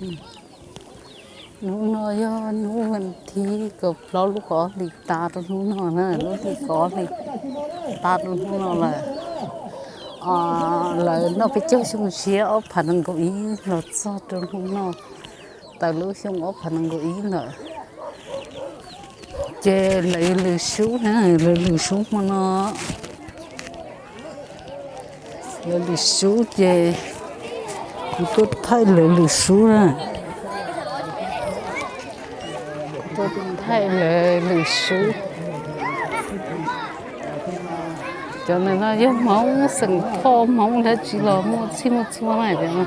Hnub no yog hnub vas thib kaum plaub lub kaum ob hlis tas rau hnub no na, lub hli kaum ob hlis tas rau hnub no lawm. Lawv noj peb caug xyoo tshiab ob phav nees nkaum ib los txog rau hnub no, tawm lub xyoo ob phav nees nkaum ib lawm. Ces lawv lwm sub na, lawv lwm sub hmo no, lawv lwm sub ces kuv tuaj thaij lawv lwm sub na. Tuaj thaij lawv lwm sub. Cov ntawm no yog Hmoob xeem Thoj, Hmoob dab tsi los muaj txhij muaj txhua na cov no.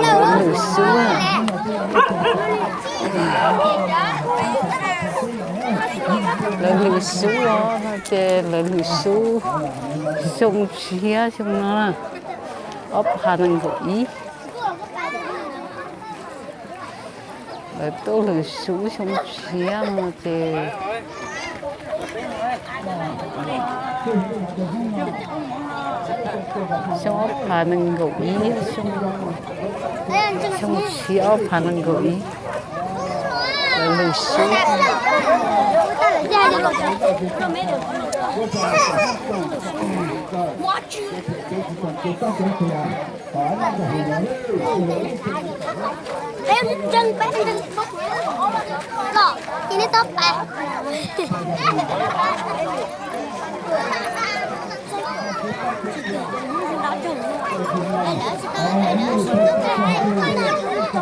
Lawv lwm sub, lawv lwm sub os, ces lawv lwm sub xyoo tshiab xyoo no na, ob phav nees nkaum ib. Lawv tuaj lwm sub xyoo tshiab no ces xyoo ob phav nees nkaum ib, xyoo tshiab ob phav nees nkaum ib. Lawv lwm sub. Cov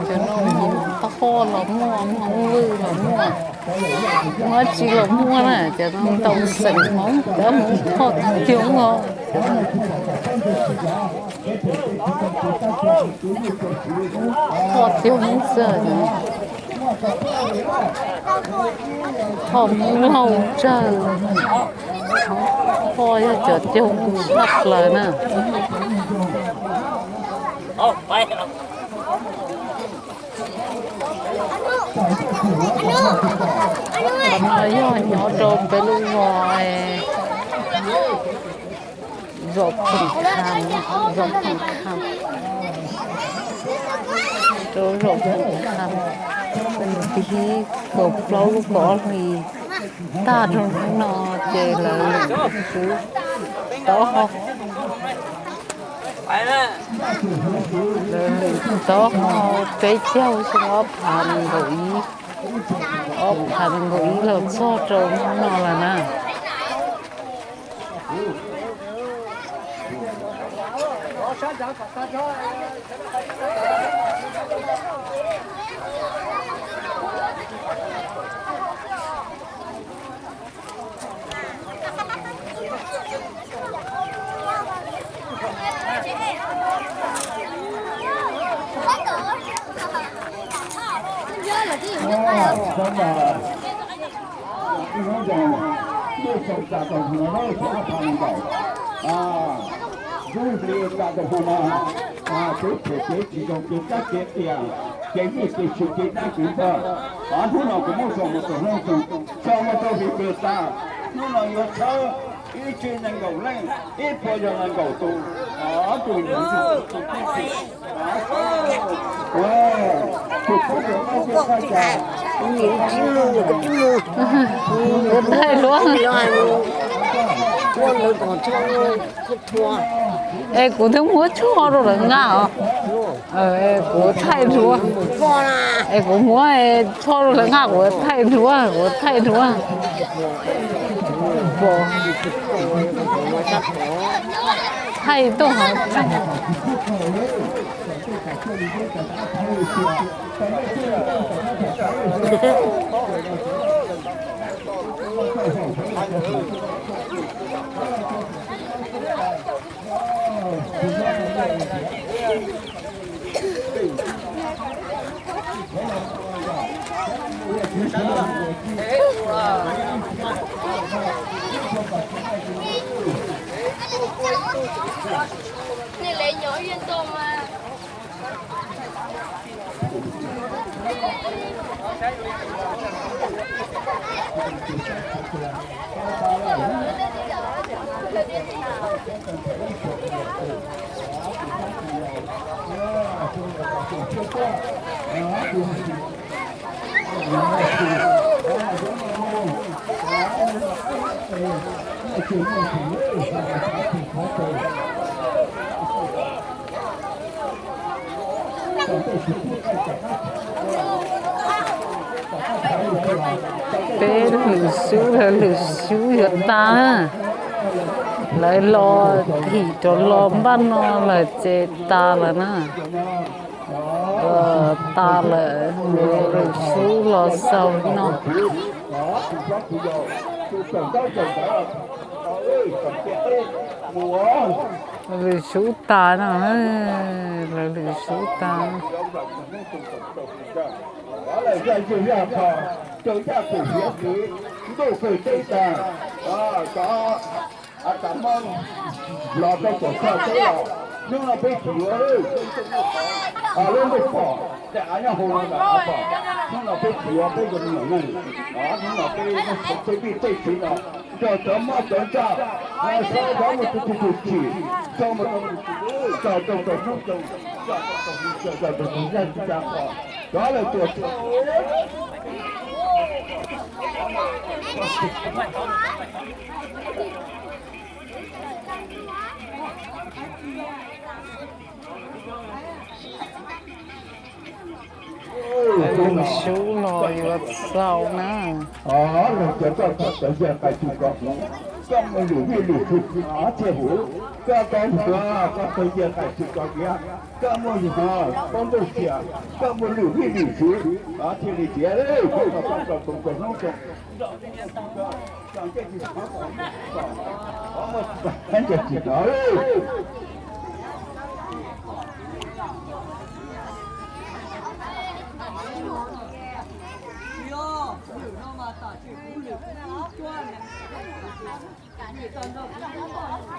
no Hmoob Taub Hoj los muaj, Hmoob Vwj los muaj, Hmoob dab tsi los muaj na, cov no ntau xeem Hmoob, cov Hmoob Thoj coob os. Thoj coob xwb, Thoj Hmoob Lauj tsawg, Thoj yog cov coob tshaj plaws na. Qhov no yog nyob rau peb lub zos, zos Phoom Kham, zos Phoom Kham, rau zos Phoom Kham, vas thib kaum plaub lub kaum ob hlis tag rau hnub no ces lawv lwm sub taub hau, lawv lwm taub hau peb caug xyoo ob phav nees nkaum ib, ob phav nees nkaum ib los txog rau hnub no lawm na. Ib hnub zoo, lub xyoo tas rau hmo no lawm, xyoo ob phav nees nkaum, lub hli tas rau hmo no, kev phem kev tsis zoo, kev kab kev qias, kev nyiaj kev tshis, kev dab kev ntxawg, hnub no kuv muab xyoo mus rau hnub xyoo, xyoo mus rau hli pes tas, hnub no yuav tshawb ib txhiab nees nkaum leej, ib puas yog nees nkaum tus, ob tug Kuv thaij duab. Es kuv twb muab tsho rau lawv nqa os. Es kuv thaij duab. Es kuv muab tsho rau lawv nqa, kuv thaij duab, kuv thaij duab. Thaij tuaj. Peb lwm xub, lwm xub yuav tas na. Lawv los thim rov los npaj no lawm ces tas lawm na. Tas lawm, lwm xub los xaus no. Lwm xub tas no, lawv lwm xub tas. Los rau tom txog teb los, hnub no peb tsis yuav lub ntuj pom, hnub no peb tsis yuav peb cov me nyuam neej, hnub no peb, peb vij tej txiv no, nrog cov mab cov ntsaj, saib cov mus tus tus tus tsim, coj mus rau, coj rau rau hnub rau, coj rau rau tus zaj tus tsa qhov, cov lawv tuam txog. Lwm xub los yuav xaus na. Los cov koj txawv yawg qais tsis kos hmoov, koj muaj lwm vij lwm xwm thiaj huv, koj kos hmoov koj txawv yawg qais tsis kos diav, koj muaj hmoov poob ntuj xiam, koj muaj lwm vij lwm xwm thiaj li tiav, koj koj koj hnub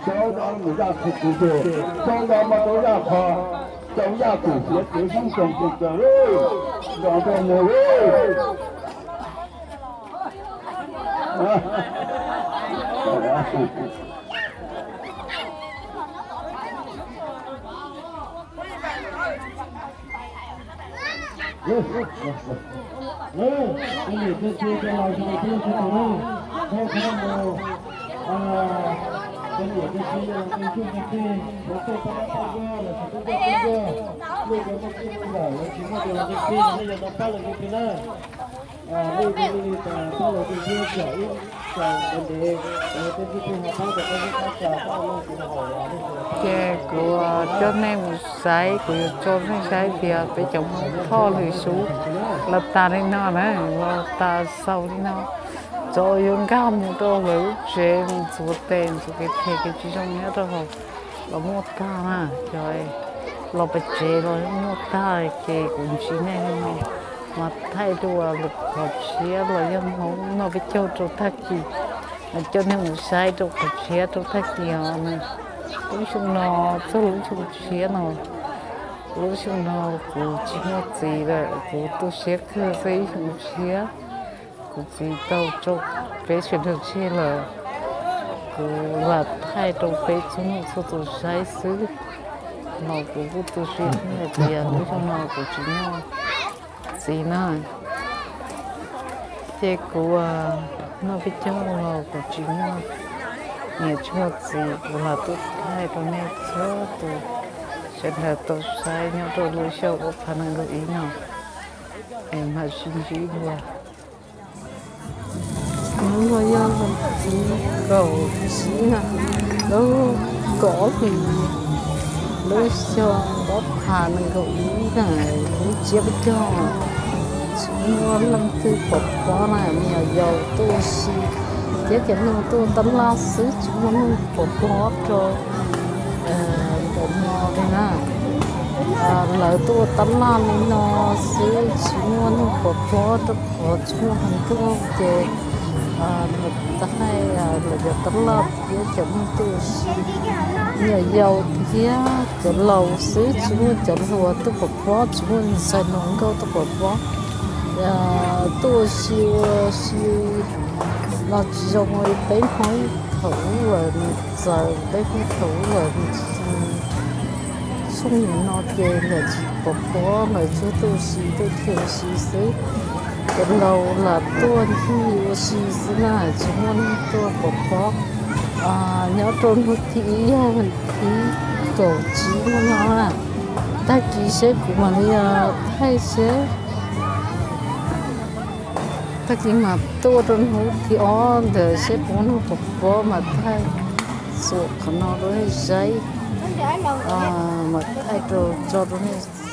Tau ntau mus zaj txhua tus tus, tau ntau mas tau zaj qhov, tau zaj tus siav txiv xyoob tsoos tsis txawj lawm, nrog nrog mus lawm. Ces kuv coj nej mus saib, kuv yuav tso nej saib tias peb cov Hmoob Thoj lwm xub los tas li no na, los tas xaus li no. Cov yuav nkag mus rau lawv lub tsev mus ntxuav tes ntxuav kev phem kev tsis zoo nyob rau hauv los muaj tag na. Cov los pem tsev los muaj tag ces kuv ntsib nej li no. Mas thaij rau lwm qhov tshiab los yog Hmoob noj peb caug rau tag kis, coj nej mus saib rau qhov tshiab rau tag kis os. Lub xyoo no txog lub xyoo tshiab no, lub xyoo no kuv tsis muaj txiv lawm, kuv tu siab kawg xwb. Ib xyoo tshiab kuv txiv tau tso peb sawv daws tseg lawm. Kuv lam thaij rau peb txhua tus txhua tus saib xwb, los kuv kuj tu siab hais tias lub xyoo no kuv tsis muaj txiv na. Ces kuv noj peb caug los kuv tsis muaj niam tsis muaj txiv, kuv lam tuaj thaij rau nej txhua tus sawv daws tau saib nyob rau lub xyoo ob phav nees nkaum ib no. Es mam sib ntsib dua. Hnub no yog vas thib kaum tsib na, lub kaum ob hlis, lub xyoo ob phav nees nkaum ib na, lub tsiab peb caug. Tsis muaj leej twg pov pob na, me nyuam yaus tuaj ua si thiab cov neeg tuaj tab laj xwb, tsis muaj neeg pov pob rau ntawm no li na. Lawv tuaj ua tab laj li no xwb, tsis muaj neeg pov pob rau qhov tsis muaj hmoov tuaj ces lawv thaij lawv cov tab laj thiab cov neeg tuaj ua si, me nyuam yaus thiab cov laus xwb, tsis muaj cov hluas tuaj pov pob, tsis muaj ntxhais hluas nkauj tuaj pov pob. Tuaj ua si ua si los tsis zoo li peb Hmoob Thaum ub lawm nws txawm, peb pheej thaum ub lawm, xyoo no ces lawv tsis pov pob, lawv tsuas tuaj ua si, tuaj khiav ua si xwb. Cov laus lam tuaj ncig ua si xwb na, tsis muaj neeg tuaj pov pob. Nyob rau hnub thib ib, thib kaum tsib no na, tag kis seb kuv mam li thaij seb, tag kis mam tuaj rau hnub thib ob ntawd seb puas muaj neeg pov pob mas thaij txuas qhov no rau nej saib, mam thaij rau tso rau nej